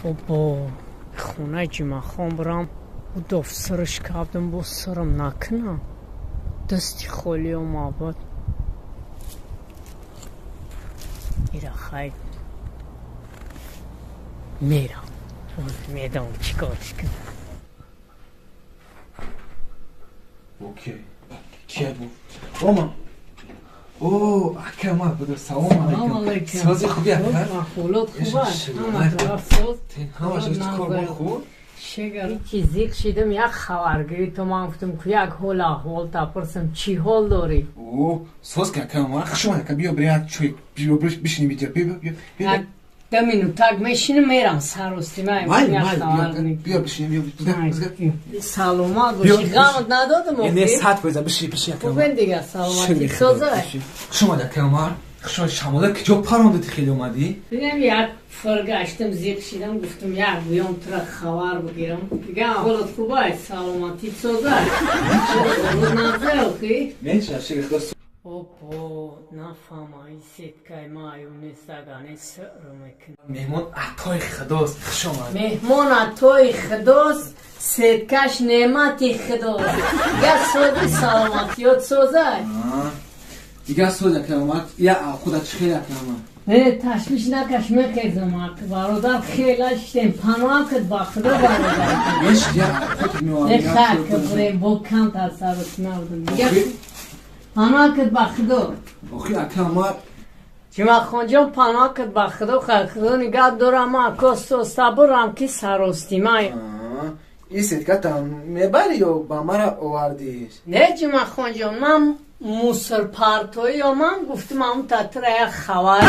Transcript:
Обо хонаи Ҷумъахон бирам, удов сирш кардам, бо сирм накунам. Дасти холӣ омабуд. Ира хай мерам. Медам чӣ корш кунам. Окей. Кия буд? Ома. О, ака ма буду. Салом алейкум. Сози хуби ака? Махулот хуб аст. Ҳама тараф соз. Ҳамаш кор бо хуб? Шегар ҳичи зиқ шидам, як хабаргирӣ то ман гуфтам ку як ҳол аҳвол тапурсам, чӣ ҳол дорӣ? О, соз ки ака ма. Хуш омад ака, биё бир як чой, биё бишинем иҷа. Биё биё биё. Да минутак мешинам, мерам саростима. Май май, биё бишинем, биё. Саломат бошӣ, ғамат надодам охир? Не, сад фоиза бишин, бишин ака. Хубен дига, саломатӣ соза. Хуш омад ака Умар. Хуш омад. Шамола куҷо парондати хеле омадӣ? Бинем як фир гаштам, зиқ шидам, гуфтам як биём тура хабар бигирам. Дига аҳволат хуб аст, саломатӣ соза. Наза охи? Меша, шири худо. Опо, нафаҳма, ин сеткаи ма аюм нест, агане сиро мекунам. Меҳмон атои худост, хуш омад. Меҳмон атои худост, сеткаш неъмати худост. Дига сози саломатиёт созай. Дига соз ака омад, я худа чӣ хел ака омад? Не, ташвиш накаш, мехезам, бародар хела шидем, паноҳ кад ба худо бародар. Меш, я худ меоварам. Не, хай, ки бурем, бо камтар саросима будем. Дига паноҳ кад ба худо. Охи ака омад. Ҷумъахонҷон паноҳ кад ба худо, хай худо нигаҳ дорам, ман костоста бурам ки саростимай. Ин сеткатам мебарӣ ё ба мара овардиш? Не, Ҷумъахонҷон, ман мусорпартоӣ омам, гуфтам ам татра як хабар.